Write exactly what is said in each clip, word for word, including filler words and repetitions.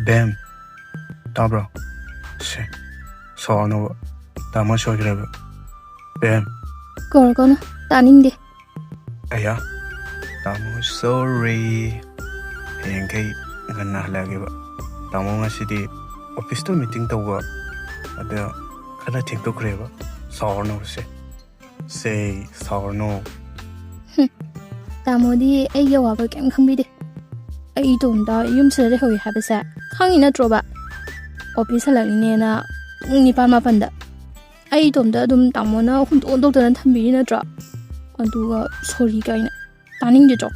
ꯕꯦꯝ, ꯇꯥꯕ꯭ꯔꯣ? ꯁꯦ, ꯁꯥꯎꯔꯅꯨꯕ, ꯇꯥꯃꯣ ꯁꯣꯏꯈ꯭ꯔꯦꯕ꯫ ꯕꯦꯝ꯫ ꯀꯧꯔꯛꯀꯅꯨ, ꯇꯥꯅꯤꯡꯗꯦ꯫ ꯑꯌꯥ, ꯇꯥꯃꯣ ꯁꯣꯔꯤ꯫ ꯍꯌꯦꯡꯈꯩ ꯉꯟꯅ ꯍꯜꯂꯛꯑꯒꯦꯕ꯫ ꯇꯥꯃꯣ ꯉꯁꯤꯗꯤ ꯑꯣꯐꯤꯁꯇ ꯃꯤꯇꯤꯡ ꯇꯧꯕ, ꯑꯗ ꯈꯔ ꯊꯦꯡꯗꯣꯛꯈ꯭ꯔꯦꯕ꯫ ꯁꯥꯎꯔꯅꯨꯕꯁꯦ꯫ ꯁꯦ, ꯁꯥꯎꯔꯅꯨ꯫ ꯇꯥꯃꯣꯗꯤ ꯑꯩꯒꯤ ꯑꯋꯥꯕ ꯀꯩꯝ ꯈꯪꯕꯤꯗꯦ꯫ ꯑꯩ ꯏꯇꯣꯝꯇ ꯌꯨꯝꯁꯤꯗ ꯂꯩꯍꯧꯋꯦ ꯍꯥꯏꯕꯁꯦ ꯈꯪꯉꯤ ꯅꯠꯇ꯭ꯔꯣꯕ? ꯑꯣꯐꯤꯁ ꯍꯜꯂꯛꯅꯤꯅꯦꯅ ꯄꯨꯡ ꯅꯤꯄꯥꯜ ꯃꯥꯄꯜꯗ꯫ ꯑꯩ ꯏꯇꯣꯝꯇ ꯑꯗꯨꯝ ꯇꯥꯃꯣꯅ ꯍꯨꯟꯗꯣꯛ ꯍꯨꯟꯗꯣꯛꯇꯅ ꯊꯝꯕꯤꯔꯤ ꯅꯠꯇ꯭ꯔꯣ? ꯑꯗꯨꯒ ꯁꯣꯔꯤ ꯀꯥꯏꯅ꯫ ꯇꯥꯅꯤꯡꯗꯦꯗꯣ꯫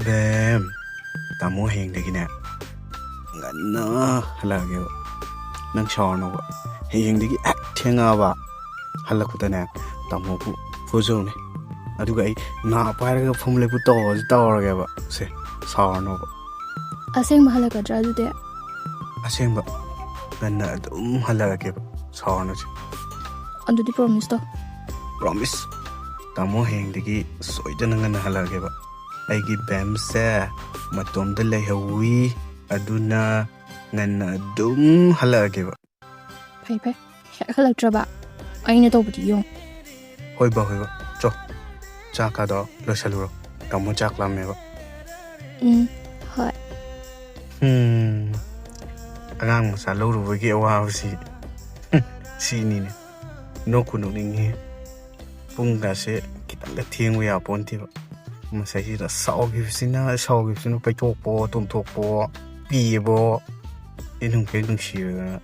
ꯕꯦꯝ, ꯇꯥꯃꯣ ꯍꯌꯦꯡꯗꯒꯤꯅꯦ ꯉꯟꯅ ꯍꯜꯂꯛꯑꯒꯦꯕ꯫ ꯅꯪ ꯁꯥꯎꯔꯅꯣꯕ꯫ ꯍꯌꯦꯡꯗꯒꯤ ꯍꯦꯛ ꯊꯦꯡꯉꯛꯑꯕ, ꯍꯜꯂꯛꯄꯗꯅꯦ ꯇꯥꯃꯣꯕꯨ ꯐꯨꯖꯧꯅꯦ꯫ ꯑꯗꯨꯒ ꯑꯩ ꯅꯥ ꯄꯥꯏꯔꯒ ꯐꯝ ꯂꯦꯞꯄꯨ ꯇꯧꯔꯁꯨ ꯇꯧꯔꯒꯦꯕ꯫ ꯁꯦ, ꯁꯥꯎꯔꯅꯣꯕ꯫ ꯑꯁꯦꯡꯕ ꯍꯜꯂꯛꯀꯗ꯭ꯔꯥ ꯑꯗꯨꯗꯤ? ꯑꯁꯦꯡꯕ, ꯉꯟꯅ ꯑꯗꯨꯝ ꯍꯜꯂꯛꯑꯒꯦꯕ꯫ ꯁꯥꯎꯔꯅꯨꯁꯦ꯫ ꯑꯗꯨꯗꯤ ꯄ꯭ꯔꯣꯃꯤꯁ ꯇꯧ꯫ ꯄ꯭ꯔꯣꯃꯤꯁ꯫ ꯇꯥꯃꯣ ꯍꯌꯦꯡꯗꯒꯤ ꯁꯣꯏꯗꯅ ꯉꯟꯅ ꯍꯜꯂꯛꯑꯒꯦꯕ꯫ ꯑꯩꯒꯤ ꯕꯦꯝꯁꯦ ꯃꯇꯣꯝꯗ ꯂꯩꯍꯧꯋꯤ, ꯑꯗꯨꯅ ꯉꯟꯅ ꯑꯗꯨꯝ ꯍꯜꯂꯛꯑꯒꯦꯕ꯫ ꯐꯩ ꯐꯩ꯫ ꯍꯦꯛ ꯍꯜꯂꯛꯇ꯭ꯔꯕ ꯑꯩꯅ ꯇꯧꯕꯗꯤ ꯌꯦꯡꯉꯨ꯫ ꯍꯣꯏꯕ, ꯍꯣꯏꯕ꯫ ꯆꯣ, ꯆꯥꯛꯀꯗꯣ ꯂꯣꯏꯁꯜꯂꯨꯔꯣ꯫ ꯇꯥꯃꯣ ꯆꯥꯛ ꯂꯥꯝꯃꯦꯕ꯫ ꯎꯝ, ꯍꯣꯏ꯫ ꯎꯝ, ꯑꯉꯥꯡ ꯃꯆꯥ ꯂꯧꯔꯨꯕꯒꯤ ꯑꯋꯥꯕꯁꯤ ꯁꯤꯅꯤꯅꯦ꯫ ꯅꯣꯛꯄꯨ ꯅꯣꯛꯅꯤꯡꯉꯤ꯫ ꯄꯨꯡꯒꯁꯦ ꯈꯤꯇꯪꯒ ꯊꯦꯡꯕ ꯌꯥꯄꯣꯟꯇꯦꯕ꯫ ꯃꯁꯩꯁꯤꯗ ꯁꯥꯎꯈꯤꯕꯁꯤꯅ, ꯁꯥꯎꯈꯤꯕꯁꯤꯅ ꯄꯩꯊꯣꯛꯄꯣ, ꯇꯣꯝꯊꯣꯛꯄꯣ, ꯄꯤꯕꯣ, ꯏꯅꯨꯡ ꯀꯩ ꯅꯨꯡꯁꯤꯔꯗꯅ꯫